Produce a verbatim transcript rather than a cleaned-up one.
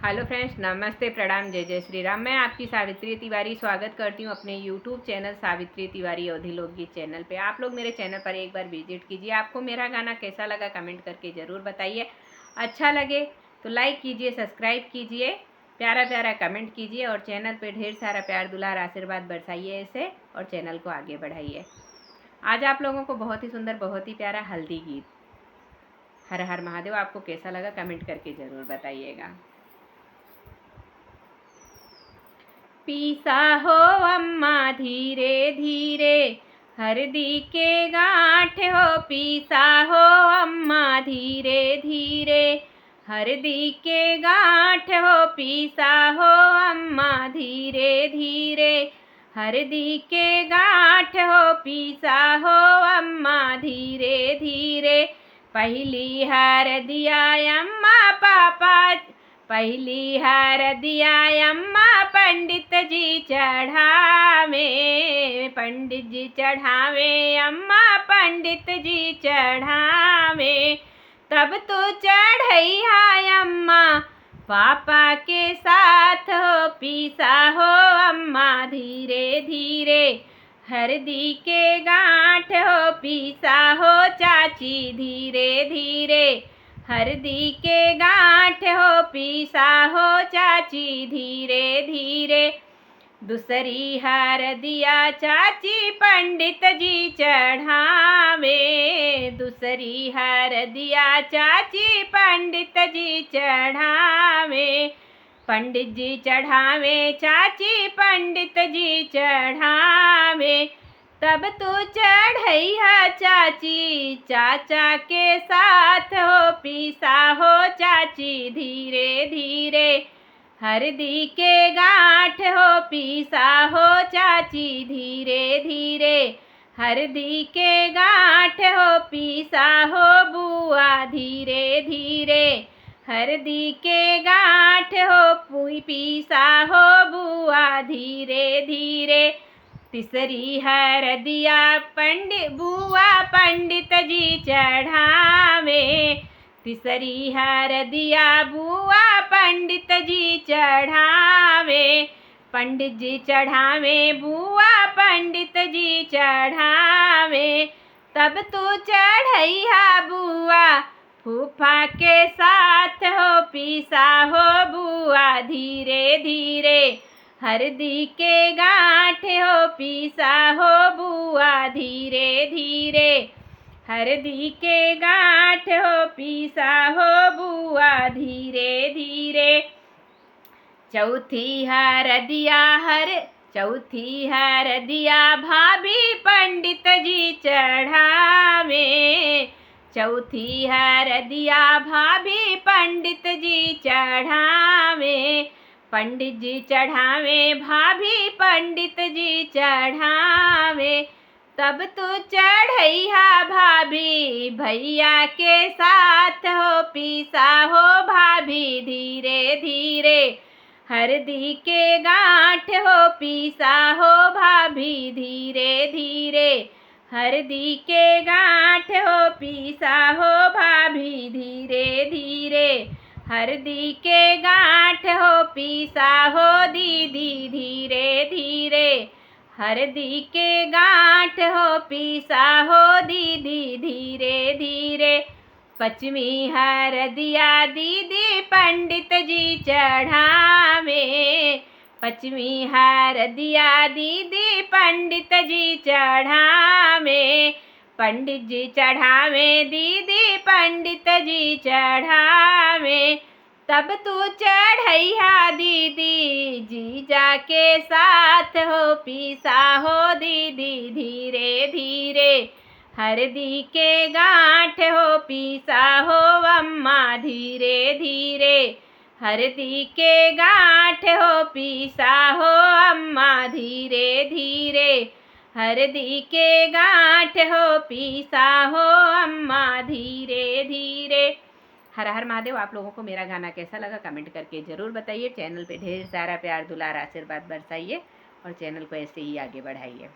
हेलो फ्रेंड्स, नमस्ते, प्रणाम, जय जय श्री राम। मैं आपकी सावित्री तिवारी स्वागत करती हूँ अपने YouTube चैनल सावित्री तिवारी अवधी लोकगीत चैनल पे। आप लोग मेरे चैनल पर एक बार विजिट कीजिए, आपको मेरा गाना कैसा लगा कमेंट करके ज़रूर बताइए। अच्छा लगे तो लाइक कीजिए, सब्सक्राइब कीजिए, प्यारा प्यारा कमेंट कीजिए और चैनल पे ढेर सारा प्यार दुलार आशीर्वाद बरसाइए ऐसे और चैनल को आगे बढ़ाइए। आज आप लोगों को बहुत ही सुंदर, बहुत ही प्यारा हल्दी गीत। हर हर महादेव। आपको कैसा लगा कमेंट करके ज़रूर बताइएगा। पीसा हो अम्मा धीरे धीरे, हरदी के गांठ हो पीसा हो अम्मा धीरे धीरे, हरदी के गांठ हो पीसा हो अम्मा धीरे धीरे, हरदी के गांठ हो पीसा हो अम्मा धीरे धीरे। पहिली हरदिया अम्मा पापा, पहिली हरदिया अम्मा पंडित जी चढ़ावे, पंडित जी चढ़ावे अम्मा पंडित जी चढ़ावे। तब तू चढ़इहा अम्मा पापा के साथ हो पीसा हो अम्मा धीरे धीरे। हरदी के गांठ हो पीसा हो चाची धीरे धीरे, हरदी के गांठ हो पीसा हो चाची धीरे धीरे। दूसरी हरदिया चाची पंडित जी चढ़ावे, दूसरी हरदिया चाची पंडित जी चढ़ावे, पंडित जी चढ़ावे चाची पंडित जी चढ़ावे। तब तू चढ़इहा चाची चाचा के साथ हो पीसा हो चाची धीरे धीरे। हरदी के गांठ हो पीसा हो चाची धीरे धीरे, हरदी के गांठ हो पीसा हो बुआ धीरे धीरे, हरदी के गांठ हो पुई पीसा हो बुआ धीरे धीरे। तीसरी हरदिया पंडित बुआ पंडित जी चढ़ावे, तीसरी हरदिया बुआ पंडित जी चढ़ावे, पंडित जी चढ़ावे बुआ पंडित जी चढ़ावे। तब तू चढ़इहा बुआ फूफा के साथ हो पीसा हो बुआ धीरे धीरे, हरदी के गांठ हो पीसा हो बुआ धीरे धीरे, हरदी के गांठ हो पीसा हो बुआ धीरे धीरे। चौथी हरदिया हर, चौथी हरदिया भाभी पंडित जी चढ़ावे, चौथी हरदिया भाभी पंडित जी चढ़ावे, पंडित जी चढ़ावे भाभी पंडित जी चढ़ावे। तब तू चढ़इहा भाभी भैया के साथ हो पीसा हो भाभी धीरे धीरे, हरदी के गांठ हो पीसा हो भाभी धीरे धीरे, हरदी के गांठ हो पीसा हो भाभी धीरे धीरे, हरदी के गांठ हो पीसा हो दीदी धीरे धीरे, हरदी के गांठ हो पीसा हो दीदी धीरे धीरे। पचमी हरदिया दीदी पंडित जी चढ़ावे, पचमी हरदिया दीदी पंडित जी चढ़ावे, पंडित जी चढ़ावे दीदी पंडित जी चढ़ावे। तब तू चढ़इहा दीदी जीजा के साथ हो पीसा हो दीदी धीरे धीरे, हरदी के गांठ हो पीसा हो अम्मा धीरे धीरे, हरदी के गांठ हो पीसा हो अम्मा धीरे धीरे, हरदी के गांठ हो पीसा हो अम्मा धीरे धीरे। हर हर महादेव। आप लोगों को मेरा गाना कैसा लगा कमेंट करके ज़रूर बताइए। चैनल पे ढेर सारा प्यार दुलार आशीर्वाद बरसाइए और चैनल को ऐसे ही आगे बढ़ाइए।